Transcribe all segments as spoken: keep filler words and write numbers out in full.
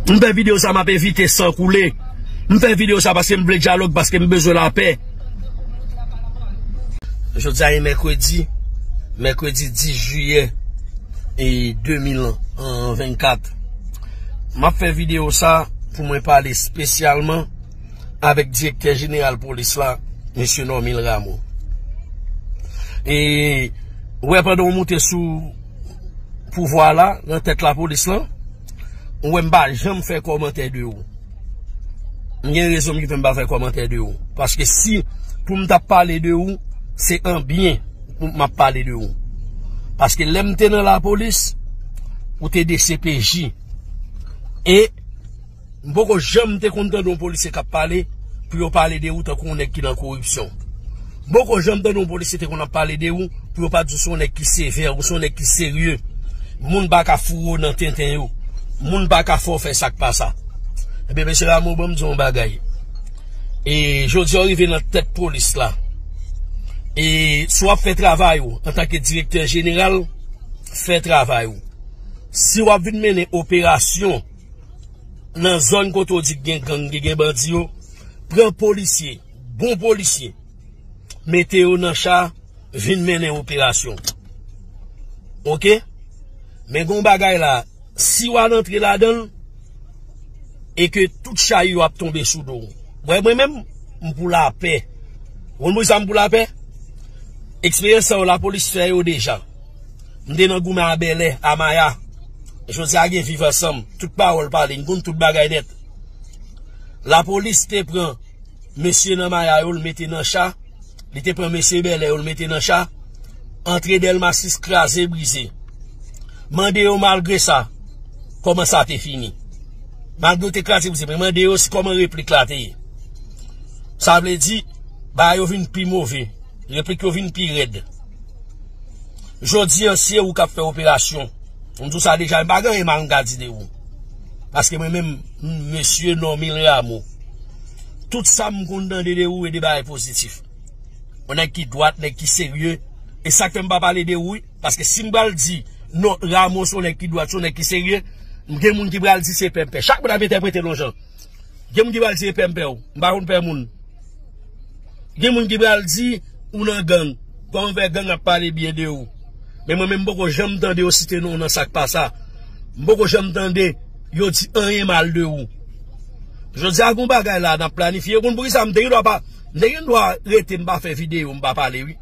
M fè videyo sa, m ap evite san koule. M fè videyo sa paske m vle dyalòg, paske m bezwen lapè. Jodi a e mèkredi, mèkredi dis jiyè e de mil vennkat. M ap fè videyo sa pou mwen pale espesyalman avèk direktè jeneral polis la, mesye Normil Rameau. E, ou wè, pandan w moute sou pouvwa la, nan tèt lapolis lan, ou wè m pa janm fè kòmantè de ou. M gen rezon m ki fè m pa fè kòmantè de ou. Paske si pou m t ap pale de ou, se an byen pou m ap pale de ou. Paske lè m te nan lapolis, ou te D C P J. E m poko janm te konn tande yon polisye k ap pale pou yo pale de ou tankou yon nèg ki nan koripsyon. M poko janm tande yon polisye te konn ap pale de ou pou yo pa di w se yon nèg ki sevè, ou se yon nèg ki serye. Moun pa ka foure w nan tenten yo. Moun pa ka fè w fè sa k pa sa. Ebyen, mesye Rameau, ban m di w yon bagay. E jodi a w rive nan tèt polis la. E si w ap fè travay ou antanke direktè jeneral, fè travay ou. Si w ap vin mennen operasyon nan zòn kote w di k gen gang, ki gen bandi yo, pran polisye, bon polisye, mete yo nan cha, vin mennen operasyon. Oke? Men gen yon bagay la, si w al antre ladan l, e ke tout chay yo ap tonbe sou do w. Mwen, mwen menm, m pou lapè. Ou konn poukisa m pou lapè? Eksperyans sa yo lapolis fè yo deja. M te nan goumen a Bèlè, a Maya. Jodi a gen Viv Ansanm. Tout pawòl pale, m konn tout bagay nèt. Lapolis te pran mesye nan Maya yo, l mete nan cha. Li te pran mesye Bèlè yo, l mete nan cha. Antre Dèlma sis kraze brize. Mande yo malgre sa, kòman sa te fini. Malgre yo te kraze brize, men mande yo si kòman replik la te ye. Sa vle di, bagay yo vin pi move. Replik yo vin pi rèd. Jodi a, se ou k ap fè operasyon. M di w sa deja, m pa gen anyen mal m ka di de ou. Paske mwen menm, m, mesye Normil Rameau, tout sa m konn tande de ou e de bagay pozitif. Yon nèg ki dwat, nèg ki serye. E sa k fè m pa pale de ou, wi. Paske si m pral di, non, Rameau se yon nèg ki dwat, se yon nèg ki serye, m gen moun ki pral di se pèmpè. Chak moun ap entèprete l yon jan. Gen moun ki pral di e pè m pè w. M pa konn pè moun. Gen moun ki pral di ou nan gang. Kòman fè gang ap pale byen de ou? Men mwen menm m poko janm tande yo site non w nan sa k pa sa. M poko janm tande yo di anyen mal de ou. Jodi a gen yon bagay la n ap planifye. Ou konn poukisa m te gen dwa pa, m te gen dwa rete m pa fè videyo, m pa pale wi.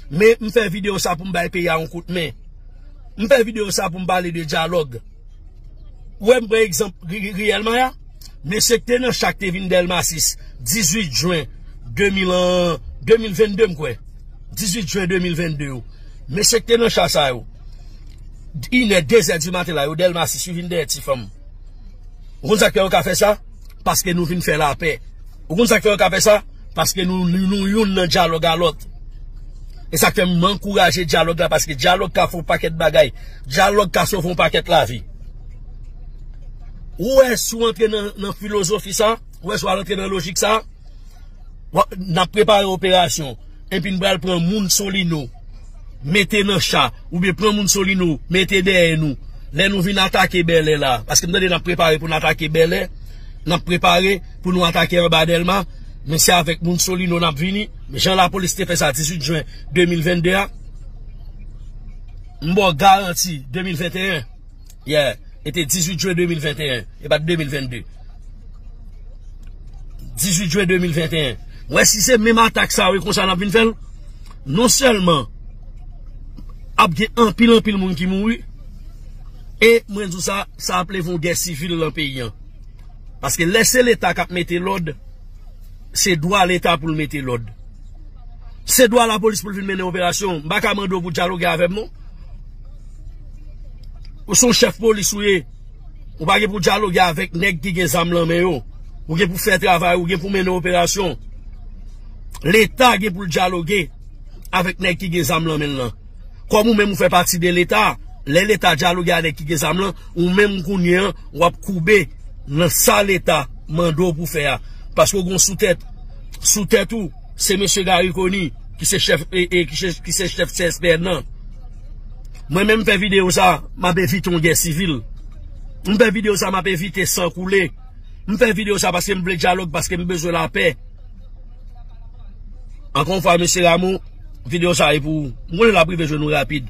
Men m fè videyo sa pou m bay peyi a yon kout men. M fè videyo sa pou m pale de dyalòg. Ou wè m pran egzanp ri-, ri-, reyèlman a. Mesye k te nan cha k te vin Dèlma sis, dizuit jen de mil an, de mil vennde m kwè. Dizuit jen de mil vennde yo. Mesye k te nan cha sa yo. Inè, dezè di maten la, yo Dèlma sis, yo vin dèyè ti fanm. Ou konn sa k fè yo ka fè sa? Paske nou vin fè lapè. Ou konn sa k fè yo ka fè sa? Paske nou, nou, nou youn nan dyalòg a lòt. E sa k fè m ankouraje dyalòg la, paske dyalòg ka fè yon pakèt bagay. Dyalòg ka sove yon pakèt lavi. Ou wè, si w antre nan, nan filozofi sa, ou wè, si w al antre nan lojik sa, w ap, n ap prepare operasyon. Epi n pral pran moun Solino, mete nan cha, oubyen pran moun Solino, mete dèyè nou. Lè nou vin atake Bèlè la, paske m tande n ap prepare pou n atake Bèlè, n ap prepare pou nou atake anba Dèlma, men se avèk moun Solino n ap vini, jan lapolis te fè sa dizuit jen de mil vennde a, m ba w garanti de mil venteyen, yeah, e te dizuit jen de mil venteyen, e pa t de mil vennde. Dizuit jen de mil venteyen. Wè, si se menm atak sa yo, e konsa n ap vin fè l, non sèlman ap gen anpil, anpil moun ki mouri, e mwen di w sa, sa ap leve yon gè sivil nan peyi an. Paske lè se Leta k ap mete lòd, se dwa Leta pou l mete lòd. Se dwa lapolis pou l vin mennen operasyon. M pa ka mande w pou dyaloge avè m, non. Ou se yon chèf polis ou ye. Ou pa gen pou dyaloge avèk nèg ki gen zam nan men yo. Ou gen pou fè travay, ou gen pou mennen operasyon. Leta gen pou l dyaloge avèk nèg ki gen zam nan men l lan. Kòm ou menm ou fè pati de Leta, lè Leta dyaloge a nèg ki gen zam lan, ou menm kounye an, w ap koube nan sa Leta mande w pou fè a. Paske w gen sou tèt. Sou tèt ou, se mesye Garry Conille, ki se chèf, e, e, ki se, ki se chèf C S P N nan. Mwen menm fè videyo sa, m ap evite yon gè sivil. M fè videyo sa, m ap evite san koule. M fè videyo sa paske m vle dyalòg, paske m bezwen lapè. Ankò yon fwa, mesye Rameau, videyo sa e pou ou. M konnen l ap rive jwenn ou rapid.